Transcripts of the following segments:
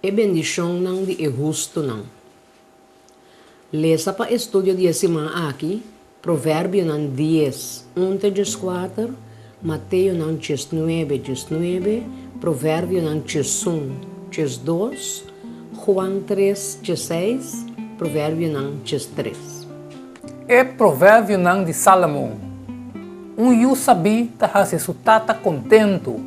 E bendishonnan di e hustunan. Lesa pa estudio di e siman aki, Proverbionan dies, un te dieskuater, Mateonan diesnuebe, diesnuebe, Proverbionan diesun, diesdos, Juan tres, diesseis, Proverbionan diestres. E proverbionan di Salomon. Un yu sabí ta hasi su tata kontentu,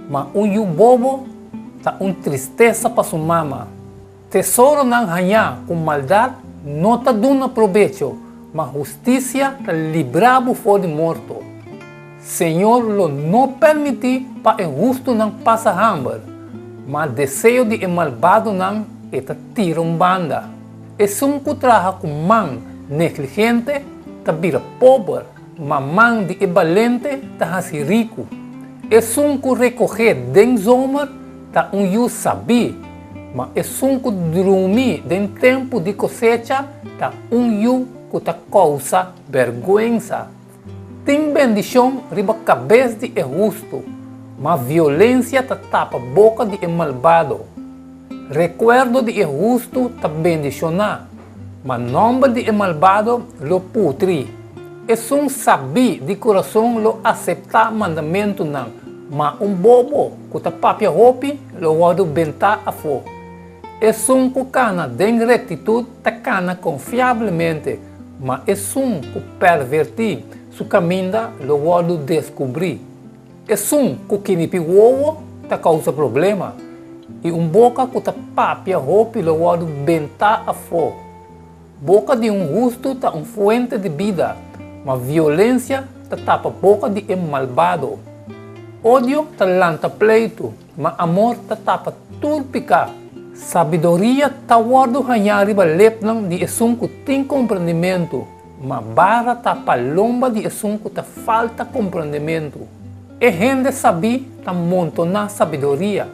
ma un yu bobo ta un tristesa pa su mama. Tesoronan hañá ku maldat no ta duna probecho, ma hustisia ta libra bo for di morto. Señor lo no permití pa e hustunan pasa hamber, ma deseo di e malbadonan e ta tira un banda. Esun ku traha ku man negligente ta bira pober, ma man di e balente ta hasi riku. Esun ku rekohé den zomer ta un yu sabí, ma esun ku drumi den tempu di kosecha ta un yu ku ta kousa bèrgwensa. Tin bendishon riba kabes di e hustu, ma violensia ta tapa boka di e malbado. Rekuerdo di e hustu ta bendishoná, ma nòmber di e malbado lo putri. Esun sabí di kurason lo aseptá mandamentunan, ma un bobo ku ta papia hopi lo wòrdu bentá afó. Esun ku kana den rektitut ta kana konfiablemente, ma esun ku pèrvertí su kaminda lo wòrdu deskubrí. Esun ku kinipi wowo ta kousa problema, i un boka ku ta papia hopi lo wòrdu bentá afó. Boka di un hustu ta un fuente di bida, ma violensia ta tapa boka di e malbado. Odio ta lanta pleitu, ma amor ta tapa tur piká. Sabiduria ta wòrdu hañá riba lepnan di esun ku tin komprendimentu, Ma bara ta pa lomba di esun ku ta falta komprendementu. E hende sabí ta montoná sabiduria,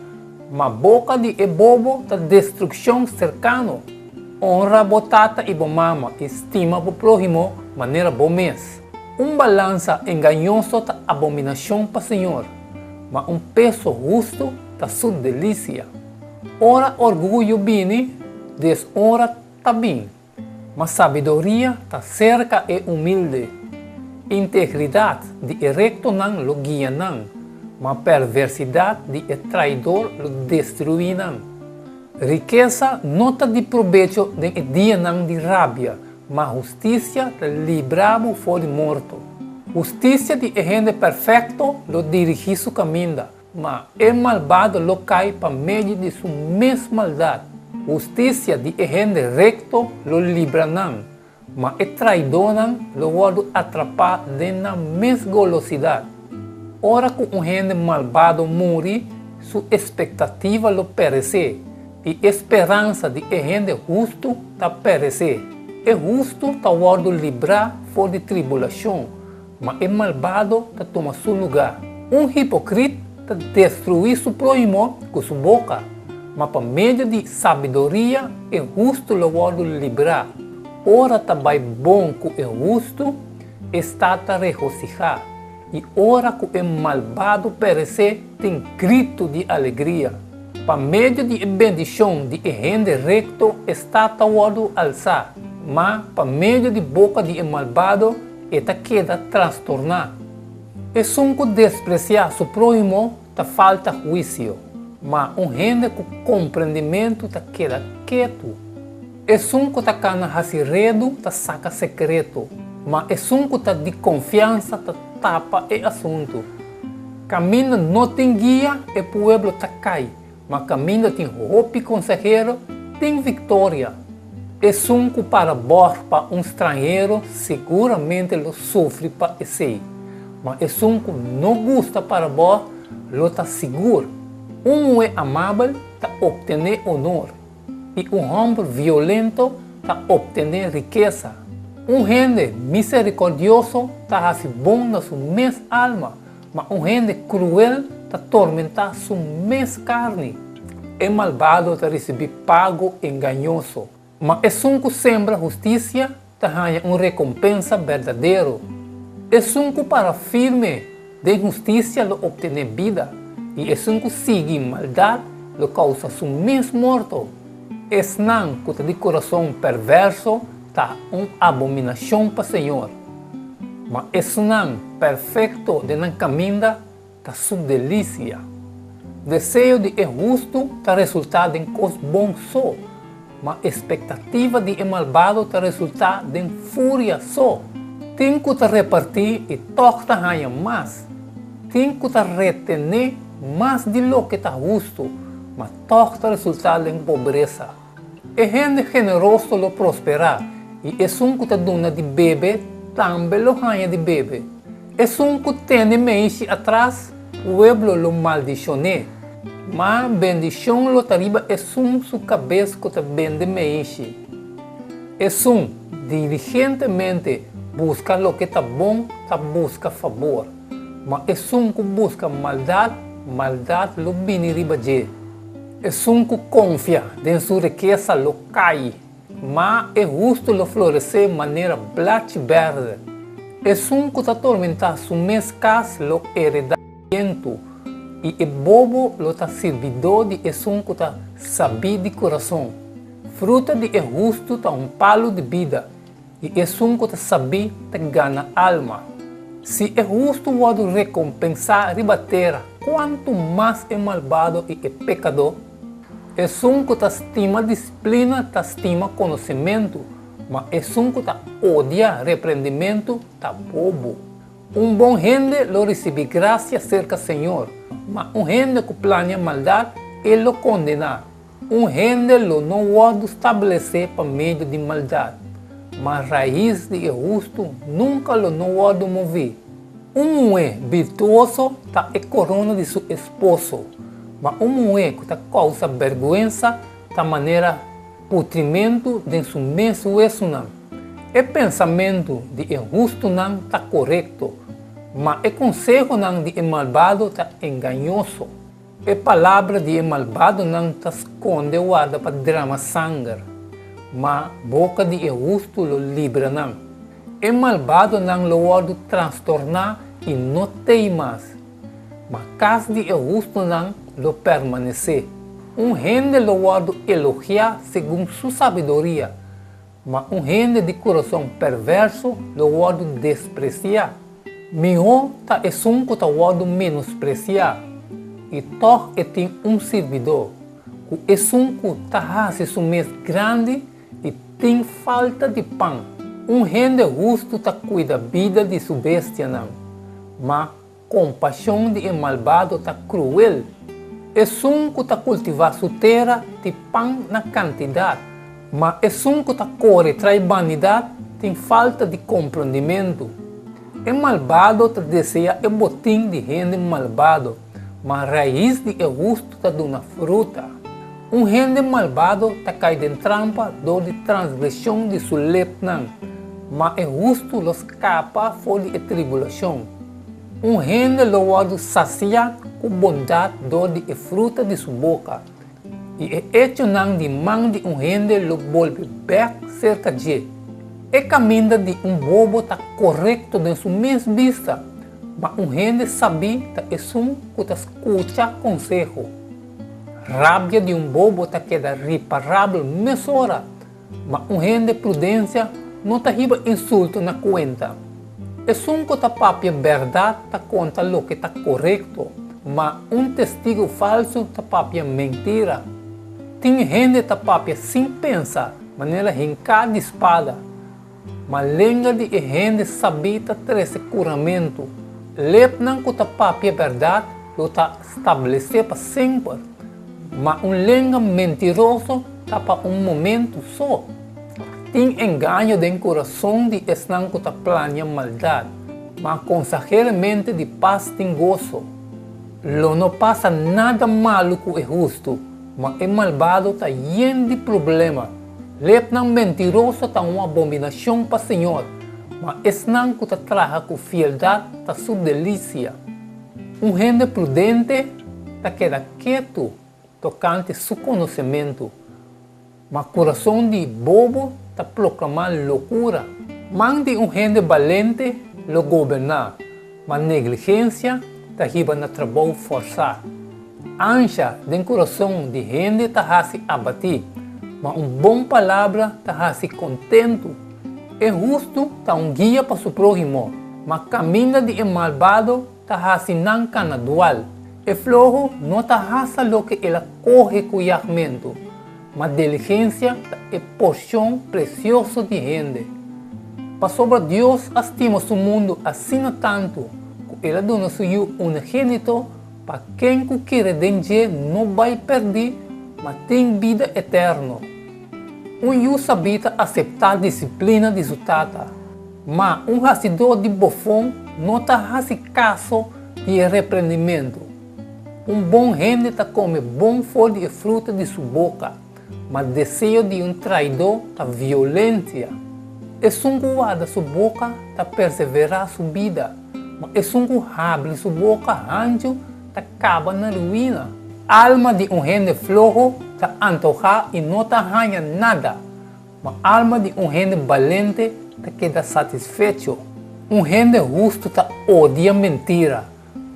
ma boka di e bobo ta destrukshon serkano. Onra bo tata i bo mama i stima bo próhimo manera bo mes. Un balansa engañoso ta abominashon pa Señor, ma un peso hustu ta su delisia. Ora orguyo bini, deshonra ta bin. Ma sabiduria ta serka e humilde. Integridat di e rektonan lo guia nan, ma perversidat di e traidor lo destruí nan. Rikesa no ta di probecho den e dianan di rabia, ma hustisia ta libra bo for di morto. Hustisia di e hende perfekto lo dirigí su kaminda, Ma e malbado lo kai pa medio di su mes maldat. Hustisia di e hende rekto lo libra nan, ma e traidónan lo wòrdu atrapá den nan mes golosidat. Ora ku un hende malbado muri, su espektativa lo peresé, i e speransa di e hende hustu ta peresé. E hustu ta wòrdu librá for di tribulashon, Ma e malbado ta tuma su lugá. Un hipokrit ta destruí su próhimo ku su boka, ma pa medio di sabiduria e hustu lo wòrdu librá. Ora ta bai bon ku e hustu, e stat ta regosihá, i ora ku e malbado peresé, tin gritu di alegria. Pa medio di e bendishon di e hende rekto e stat ta wòrdu alsá, ma pa medio di boka di e malbado e ta keda trastorná. Esun ku despresiá su próhimo ta falta huisio, ma un hende ku komprendimentu ta keda ketu. Esun ku ta kana hasi redu ta saka sekreto, ma esun ku ta di konfiansa ta tapa e asuntu. Kaminda no tin guia, e pueblo ta kai, ma kaminda tin hopi konsehero, tin viktoria. Esun ku para bòg pa un stranhero siguramente lo sufri pa esei, ma esun ku no gusta para bòg lo ta sigur. Un muhé amabel ta optené onor, i un hòmber violento ta optené rikesa. Un hende miserikòrdioso ta hasi bon na su mes alma, Ma un hende kruel ta tormentá su mes karni. E malbado ta risibí pago engañoso, ma esun ku sembra hustisia ta haña un rekompensa berdadero. Esun ku para firme den hustisia lo optené bida, i esun ku sigui maldat lo kousa su mes morto. Esnan ku ta di kurason pèrvèrso ta un abominashon pa Señor, ma esnan perfekto den nan kaminda ta su delisia. Deseo di e hustu ta resultá den kos bon so, ma espektativa di e malbado ta resultá den furia so. Tin ku ta repartí i tòg ta haña mas, tin ku ta retené mas di loke ta hustu, ma tòg ta resultá den pobresa. E hende generoso lo prosperá, i esun ku ta duna di bebe tambe lo haña di bebe. Esun ku tene meishi atras, pueblo lo maldishon'é, ma bendishon lo ta riba esun su kabes ku ta bende meishi. Esun diligentemente buska loke ta bon ta buska fabor, ma esun ku buska maldat, maldat lo bini riba dje. Esun ku konfia den su rikesa lo kai. Ma e hustu lo floresé manera blachi bèrdè. Esun ku ta tormentá su mes kas lo eredá bientu, i e bobo lo ta sirbidó di esun ku ta sabí di kurason. Fruta di e hustu ta un palu di bida, i esun ku ta sabí ta gana alma. Si e hustu wòrdu rekompensá riba tera, kuantu mas e malbado i e pekadó? Esun ku ta stima disiplina ta stima konosementu, ma esun ku ta odia reprendimentu ta bobo. Un bon hende lo risibí grasia serka Señor, ma un hende ku plania maldat, E lo kondená. Un hende lo no wòrdu stablesé pa medio di maldat, ma rais di e hustu nunka lo no wòrdu moví. Un muhé birtuoso ta e korona di su esposo, ma un muhé ku ta kousa bèrgwensa ta manera putrimentu den su mes wesunan. E pensamentu di e hustunan ta korekto, ma e konsehonan di e malbado ta engañoso. E palabra di e malbadonan ta skonde warda pa drama sanger, ma boka di e hustu lo libra nan. E malbadonan lo wòrdu trastorná i no tei mas, ma kas di e hustunan lo permanesé. Un hende lo wòrdu elogiá segun su sabiduria, Ma un hende di kurason pèrvèrso lo wòrdu despresiá. Mihó ta esun ku ta wòrdu menospresiá i tòg e tin un sirbidó, ku esun ku ta hasi su mes grandi i tin falta di pan. Un hende hustu ta kuida bida di su bestianan, ma Kompashon di e malbado ta kruel. Esun ku ta kultivá su tera tin pan na kantidat, ma esun ku ta kore trai banidat tin falta di komprondimentu. E malbado ta deseá e botin di hende malbado, ma rais di e hustu ta duna fruta. Un hende malbado ta kai den trampa dor di transgreshon di su lepnan, ma e hustu lo skapa for di e tribulashon. Un hende lo wòrdu sasiá ku bondat dor di e fruta di su boka, i e echonan di man di un hende lo bolbe bèk serka dje. E kaminda di un bobo ta korekto den su mes bista, ma un hende sabí ta esun ku ta skucha konseho. Rabia di un bobo ta keda riparabel mesora, ma un hende prudensia no ta hiba insulto na kuenta. Esun ku ta papia bèrdat ta konta loke ta korekto, ma un testigu falsu ta papia mentira. Tin hende ta papia sin pensa, manera hinká di spada. Ma lenga di e hende sabí ta trese kuramentu. Lepnan ku ta papia bèrdat lo ta stablesé pa semper, ma un lenga mentiroso ta pa un momentu so. Tin engaño den kurason di esnan ku ta plania maldat, ma konsaheramente di pas tin goso. Lo no pasa nada malu ku e hustu, ma e malbado ta yen di problema. Lepnan mentiroso ta un abominashon pa Señor, ma esnan ku ta traha ku fieldat ta su delisia. Un hende prudente ta keda ketu tokante su konosementu, ma kurason di bobo ta proklamá lokura. Man di un hende balente lo goberná, ma negligensia ta hiba na trabou fòrsá. Ansha den kurason di hende ta hasi abatí, ma un bon palabra ta hasi kontentu. E hustu ta un guia pa su próhimo, ma kaminda di e malbado ta hasi nan kana dual. E floho no ta hasa loke el a kohe ku yagmentu, ma diligensia ta e porshon presioso di hende. Pasobra Dios a stima su mundu asina tantu ku el a duna su Yu unigénito pa ken ku kere den dje no bai pèrdí, ma tin bida eterno. Un yu sabí ta aseptá disiplina di su tata, ma un hasidó di bofon no ta hasi kaso di e reprendimentu. Un bon hende ta kome bon for di e fruta di su boka, ma deseo di un traidó ta violensia. Esun ku warda su boka ta perseverá su bida, ma esun ku habri su boka hanchu ta kaba na ruina. Alma di un hende floho ta antohá i no ta haña nada, ma alma di un hende balente ta keda satisfecho. Un hende hustu ta odia mentira,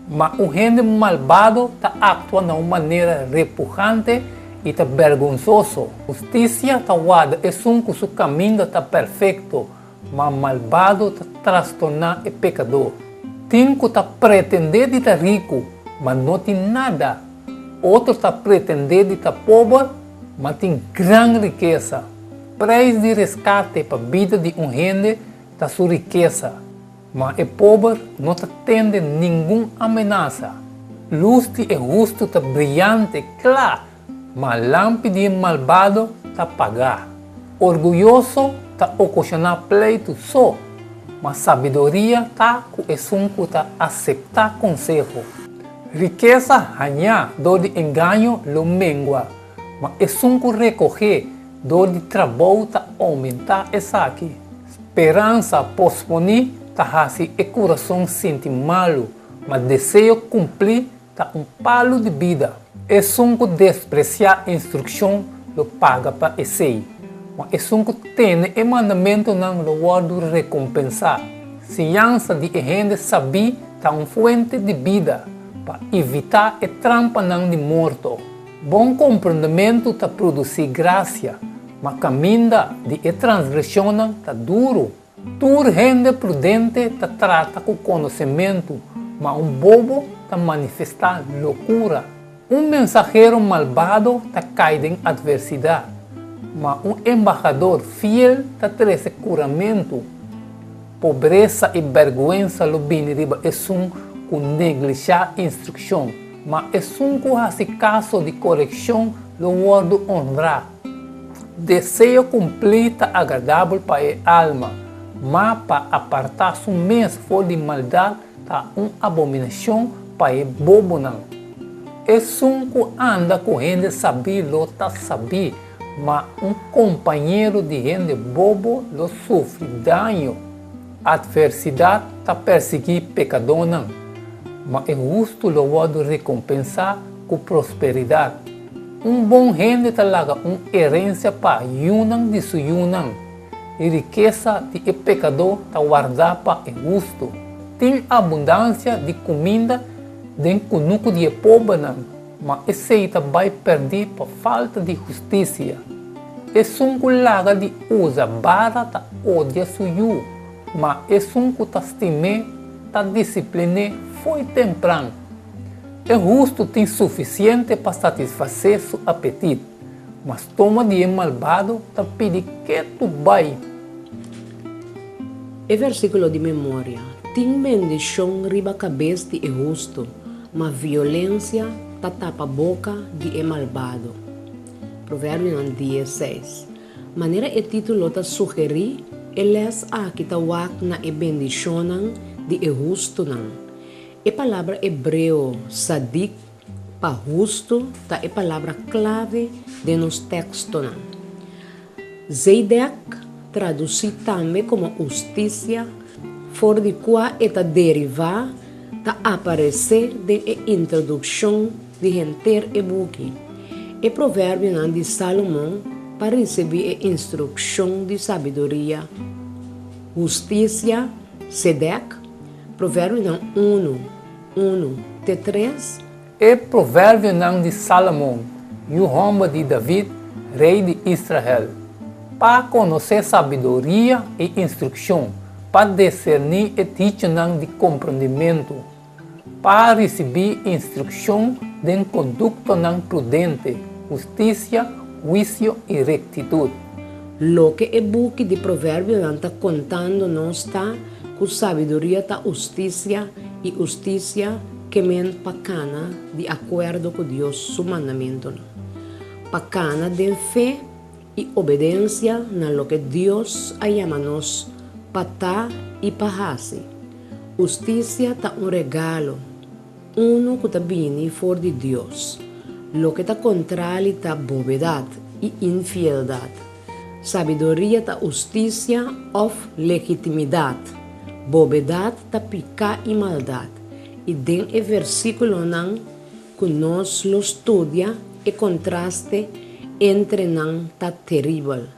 Ma un hende malbado ta aktua na un manera repugante i ta bergonsoso. Hustisia ta warda esun ku su kaminda ta perfekto, ma malbado ta trastorná e pekadó. Tin ku ta pretendé di ta riku, ma no tin nada. Otro ta pretendé di ta pober, ma tin gran rikesa. Preis di reskate pa bida di un hende ta su rikesa. Ma e pober no ta tende ningun amenasa. Lus di e hustu ta briante kla, ma lampi di e malbado ta pagá. Orguyoso ta okashoná pleitu so, ma sabiduria ta ku esun ku ta aseptá konseho. Rikesa hañá dor di engaño lo mengua, ma esun ku rekohé dor di trabou ta oumentá esaki. Speransa posponí ta hasi e kurason sinti malu, ma deseo kumplí ta un palu di bida. Esun ku despresiá instrukshon lo paga pa esei, ma esun ku tene e mandamentunan lo wòrdu rekompensá. Siñansa di e hende sabí ta un fuente di bida pa evitá e trampanan di morto. Bon komprondementu ta produsí grasia, Ma kaminda di e transgresionnan ta duru. Tur hende prudente ta trata ku konosementu, ma un bobo ta manifestá lokura. Un mensahero malbado ta kai den atversidat, ma un embahador fiel ta trese kuramentu. Pobresa i bèrgwensa lo bini riba esun ku neglishá instrukshon, ma esun ku hasi kaso di korekshon lo wòrdu onrá. Deseo kumplí ta agradabel pa e alma, ma pa apartá su mes for di maldat ta un abominashon pa e bobonan. Esun ku anda ku hende sabí lo ta sabí, ma un kompañero di hende bobo lo sufri daño. Atversidat ta persiguí pekadónan, ma e hustu lo wòrdu rekompensá ku prosperidat. Un bon hende ta laga un herensia pa yunan di su yunan, i rikesa di e pekadó ta wardá pa e hustu. Tin abundansia di kuminda den kunuku di e pobernan, ma esei ta bai pèrdí pa falta di hustisia. Esun ku laga di usa bara ta odia su yu, ma esun ku ta stim'é ta disiplin'é fo'i tempran. E hustu tin sufisiente pa satisfasé su apetit, ma stoma di e malbado ta pidi ketu bai. E versíkulo di memoria, Tin bendishon riba kabes di e hustu, ma violensia ta tapa boka di e malbado. Proverbionan dies seis. Manera e título ta sugerí, e lès aki ta wak na e bendishonnan di e hustunan. E palabra hebreo tsadik pa hustu ta e palabra klave den nos tekstonan. Zeidek, tradusí tambe komo hustisia, for di kua e ta derivá, ta aparesé den e introdukshon di henter e buki. E proverbionan di Salomon pa risibí e instrukshon di sabiduria, hustisia, tsedek, Proverbionan unu, unu te tres. E proverbionan di Salomon, yu hòmber di David, rei di Israel, pa konosé sabiduria i instrukshon, pa diserní e dichonan di komprondimentu, pa risibí instrukshon den konduktonan prudente, hustisia, huisio i rektitut. Loke e buki di Proverbionan ta kontando nos ta ku sabiduria ta hustisia i hustisia ke men pa kana di akuerdo ku Dios su mandamentunan, pa kana den fe i obedensia na loke Dios a yama nos pa ta i pa hasi. Hustisia ta un regalo, unu ku ta bini for di Dios. Loke ta kontrali ta bobedat i infieldat. Sabiduria ta hustisia òf legitimidat. Bobedat ta piká i maldat. I den e versíkulonan ku nos lo studia e kontraste entre nan ta teribel.